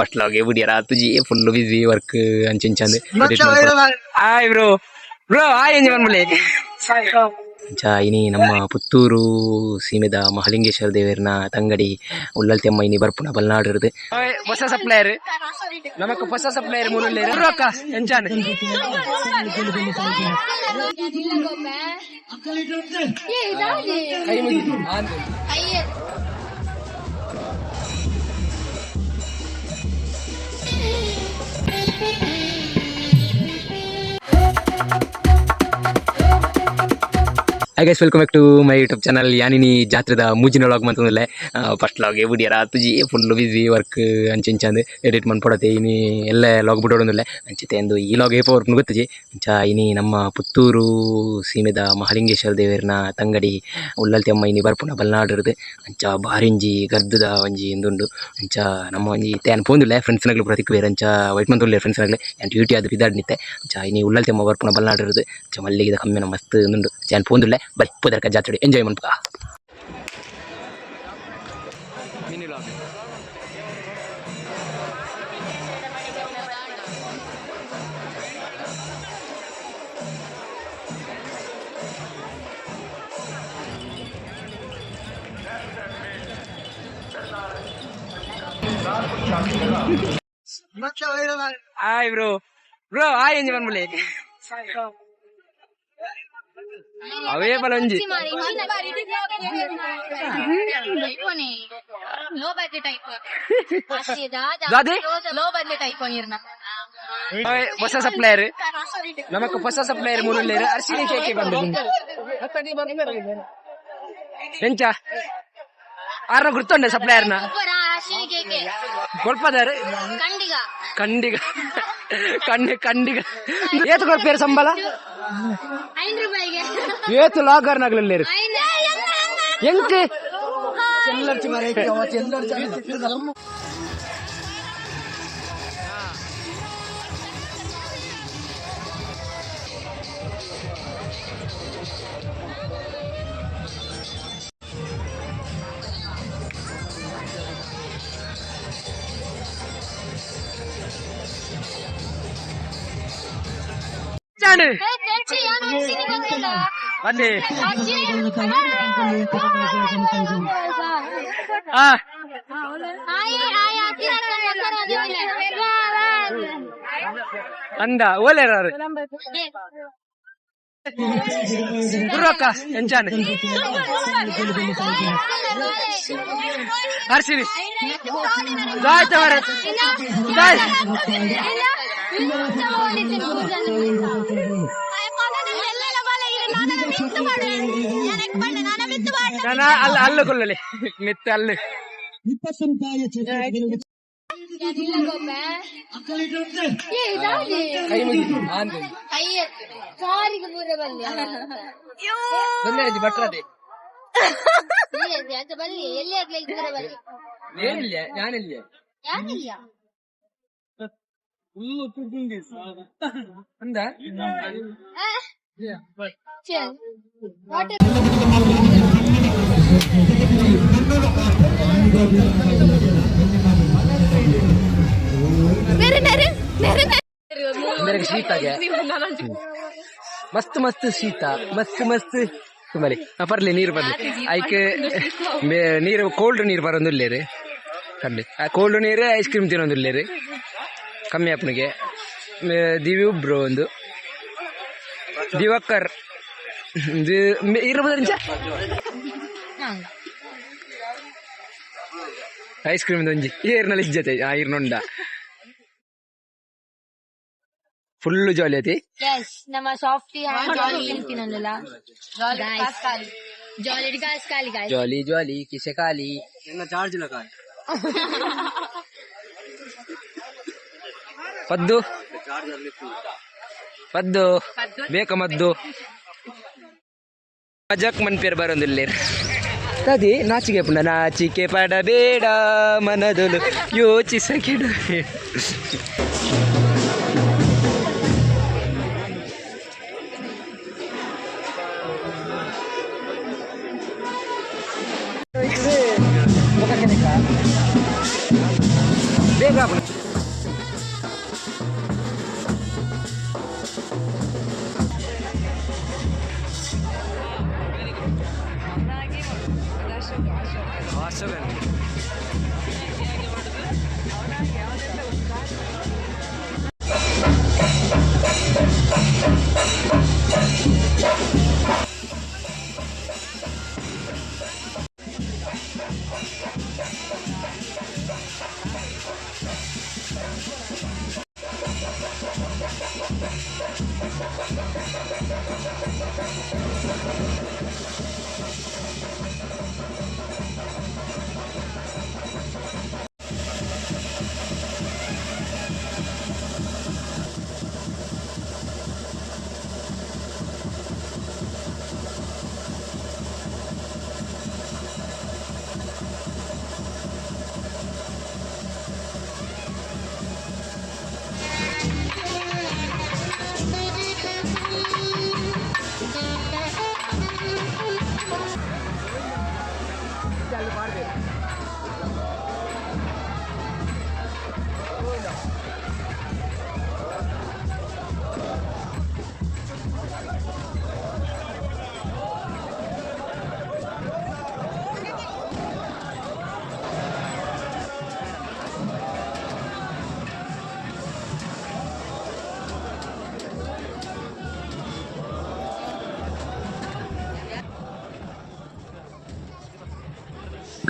First log ಬುಡಿಯರ ಆತುಜಿ full busy work ಅಂಚಿಂಚಂದ್. ಹಾಯ್ ಬ್ರೋ, ಬ್ರೋ ಹಾಯ್ ಎಂಜ ಪನ್ಪುಲೆ. ಅಂಚ ಇನಿ ನಮ್ಮ ಪುತ್ತೂರು ಸೀಮೆದ ಮಹಾಲಿಂಗೇಶ್ವರ ದೇವೆರ್ನ ತಂಗಡಿ ಉಳ್ಳಲ್ತಿ ಅಮ್ಮ ಇನಿ ಬರ್ಪುನ ಬಲ್ನಾಡಿರ್ದು. ಹೊಸ ಸಪ್ಲೈಯರ್, ನಮಕ್ ಹೊಸ ಸಪ್ಲೈಯರ್ ಮೂಲುಲ್ಲೆರ್. ಅಕ್ಕ, ಎಂಚಾನ್? ಕೈ ಮುಗಿ. Hi guys, welcome back to my YouTube channel. ಯಾನಿನಿ ಜಾತ್ರೆದ ಮೂಜಿನ ಲಾಗ್ ಮಂತೊಂದುಲ್ಲೆ. ಫಸ್ಟ್ ಲಾಗ್ ಬುಡಿಯರ ಆತುಜಿ, ಫುಲ್ ಬಿಸಿ ವರ್ಕ್ ಅಂಚಿಂಚಂದ್ ಎಡಿಟ್ ಮನ್ಪೊಡತೆ. ಇನಿ ಎಲ್ಲೆ ಲಾಗ್ ಬುಡೊಡೊಂದುಲ್ಲೆ. ಅಂಚಿತೆ ಇಂದು ಈ ಲಾಗ್ ಏಪ ಬರ್ಪುಂಡು ಗೊತ್ತುಜಿ. ಅಂಚ ಇನಿ ನಮ್ಮ ಪುತ್ತೂರು ಸೀಮೆದ ಮಹಾಲಿಂಗೇಶ್ವರ ದೇವೆರ್ನ ತಂಗಡಿ ಉಳ್ಳಲ್ತಿ ಅಮ್ಮ ಇನಿ ಬರ್ಪುನ ಬಲ್ನಾಡಿರ್ದು. ಅಂಚ ಬಾರಿಂಜಿ ಗರ್ದದ ಒಂಜಿ ಇಂದುಂಡು. ಅಂಚ ನಮ್ಮ ಒಂಜಿ ಇತ್ತೆ ಯಾನ್ ಪೋಂದುಲ್ಲೆ, ಫ್ರೆಂಡ್ಸ್ನಗ್ಲು ಪೂರ ತಿಕ್ಕುವೆರ್. ಅಂಚ ವೈಟ್ ಮಂತೊಂದುಲ್ಲೆರ್ ಫ್ರೆಂಡ್ಸ್ನಗ್ಲು. ಯಾನ್ ಡ್ಯೂಟಿ ಆದ್ ಪಿದಾಡ್ನಿತ್ತೆ. ಅಂಚ ಇನಿ ಉಳ್ಳಲ್ತಿ ಅಮ್ಮ ಬರ್ಪುನ ಬಲ್ನಾಡಿರ್ದು. ಅಂಚ ಮಲ್ಲಿಗೆದ ಕಮ್ಮೆನ ಮಸ್ತ್ ಉಂದುಂಡು. ಅಂಚ ಯಾನ್ ಪೋಂದುಲ್ಲೆ, ಬರಿ ಪೋದರ್ಕ ಜಾತ್ರೆ ಎಂಜಾಯ್ ಮನ್ಪುಗ. Mini log. Hi bro, bro hi ಎಂಜ ಪನ್ಪುಲೆ. ಅವೇ ಬಲೊಂಜಿ. ಲೋ ಬಜೆಟ್ ದಾದೆ? ಲೋ ಬಜೆಟ್ ಐಫೋನ್ ಇರ್ನ. ಹೊಸ ಸಪ್ಲೈಯರ್, ನಮಕ್ ಹೊಸ ಸಪ್ಲೈಯರ್ ಮೂಲುಲ್ಲೆರ್. ಅರ್ಶಿನಿ ಕೇಕೆ ಬಂದು ಎಂಚ ಆರ್ನ ಗುರ್ತುಂಡೆ ಸಪ್ಲೈಯರ್ನ? ಅಶ್ವಿನಿ ಕೇಕೆ. ಕೊಲ್ಪದಾರು. ಕಂಡಿಗ. ಕಂಡಿಗ, ಕಣ್ಣು ಕಂಡಿಗ. ಏತು ಕೊರ್ಪೇರು ಸಂಬಳ? 5 ರೂಪಾಯಿಗೆ. ಏತು ಲಾಗರ್ ನಗಲಲ್ಲೇರು ಎಂಕ್. ಚಾಣು ಬನ್ನಿ. ಆ ಅಂದ ಓಲೇರಾರು. ಗುರುಕ್ಕ, ಎಂಚಾನೆ? ಹರ್ಷಿನಿ ದಾಯ್ತ ಮರ ದಾಯ್. ನಾನು ಅಲ್ಲ ಅಲ್ಲ ಕೊಲ್ಲಲಿ ಮೆತ್ತ ಅಲ್ಲ. ಕೈ ಮುಗಿ. ಕಾರಿಗೆ ಮೂರ ಬಲ್ಲಿ. ಭಟ್ರದೆ. ಅಂತ ಬಲ್ಲಿ ಎಲ್ಲಿ ಆಗ್ಲಿ ಪೂರ ಬಲ್ಲಿ. ಏನಿಲ್ಲ, ನಾನಿಲ್ಲ. ಯಾಕಿಲ್ಲ? ಅಂದ. ವಾಟರ್. ಬೇರೆ ಶೀತಾಗೆ ಮಸ್ತ್ ಮಸ್ತ್ ಶೀತ, ಮಸ್ತ್ ಮಸ್ತ್ ತುಂಬಲಿ. ಬರ್ಲಿ, ನೀರು ಬರ್ಲಿ. ಐಕ್ ನೀರು, ಕೋಲ್ಡ್ ನೀರು ಬರೋದಿಲ್ಲೇರಿ ಕಮ್ಮಿ. ಕೋಲ್ಡ್ ನೀರು, ಐಸ್ ಕ್ರೀಮ್ ತಿನ್ನೋದಿಲ್ಲೇರಿ ಕಮ್ಮಿ ಅಪ್ಪನಿಗೆ. ದಿವಿ ಒಬ್ರು ಒಂದು ದಿವಾಕರ್ ಇರ್ಬೋದ. ಐಸ್ ಕ್ರೀಮ್ ಒಂಜಿ ಏರ್ನಲ್ಲಿ ಇಜ್ಜತೆ. ಆ ಇರ್ನೊಂಡ ಫುಲ್ ಜಾಲಿ ಐತಿ. ಎಸ್, ನಮ್ಮ ಸಾಫ್ಟಿ ಜಾಲಿ ತಿನ್ನಲ್ಲ. ಜಾಲಿ ಗಾಸ್ ಖಾಲಿ ಗಾಯ್ಸ್. ಜಾಲಿ ಜಾಲಿ ಕಿಸೆ ಖಾಲಿ. ಚಾರ್ಜ್ ಇಲ್ಲ ಖಾಲಿ. ಪದ್ದು ಪದ್ದು ಬೇಕ ಮದ್ದು ಮಜಾಕ್ ಮನ್ಪೇರ್ ಬರೋದಿಲ್ಲ ತದಿ. ನಾಚಿಕೆ ಪುಂಡ, ನಾಚಿಕೆ ಪಡಬೇಡ, ಮನದೊಲು ಯೋಚಿಸಕೆಡ. ಬೇಗ.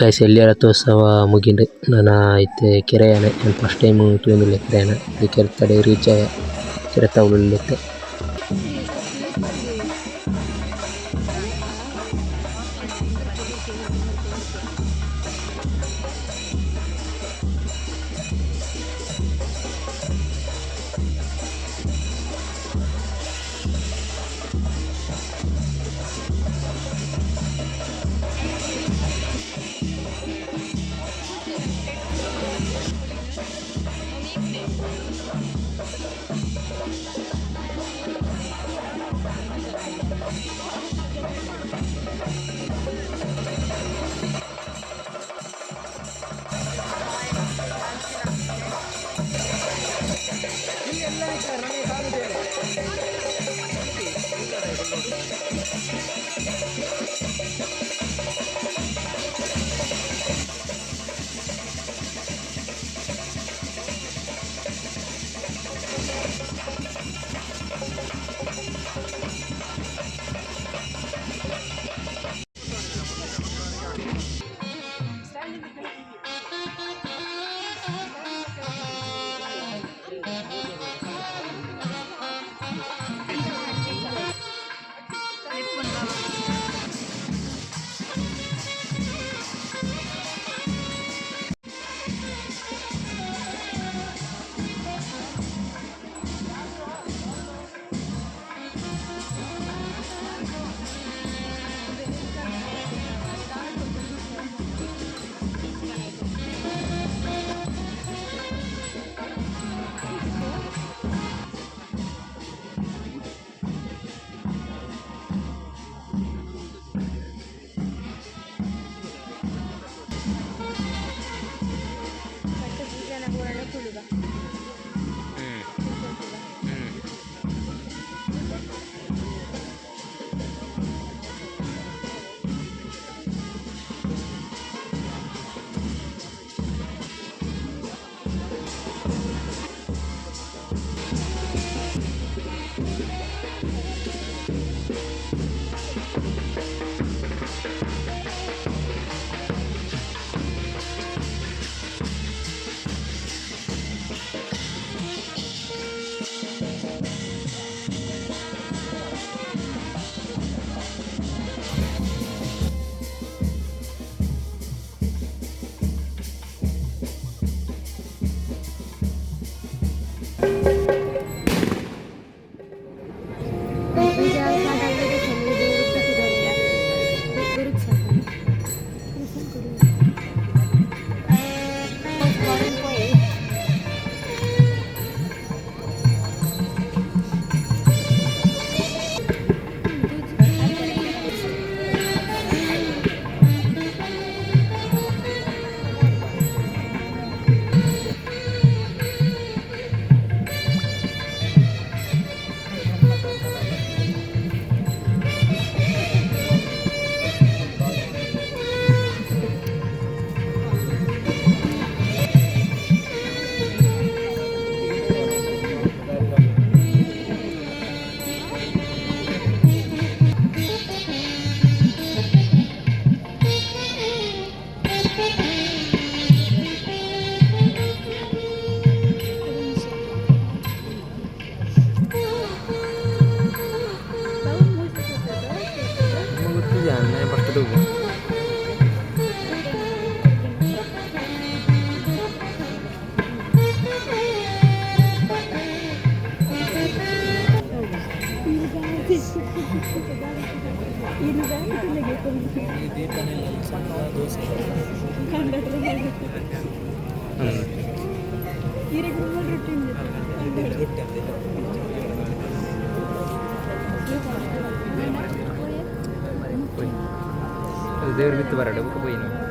ಗೈಸ್ ಎಲ್ಯ ರಥೋತ್ಸವ ಮುಗಿಂಡ್ ನನ ಇತ್ತೆ ಕೆರೆ ಯಾನ್ ಫಸ್ಟ್ ಟೈಮ್ ತೂವೊಂದುಲ್ಲೆ ಕೆರೆನ್ ಈ ಕೆರೆತಡೆ ರೀಚ್ ಆಯ ಕೆರೆತ ಅವುಲು ಇತ್ತೆ. ದೇವ್ರ ಬಿತ್ತು ಬರಡು. ಪೋಯಿನ.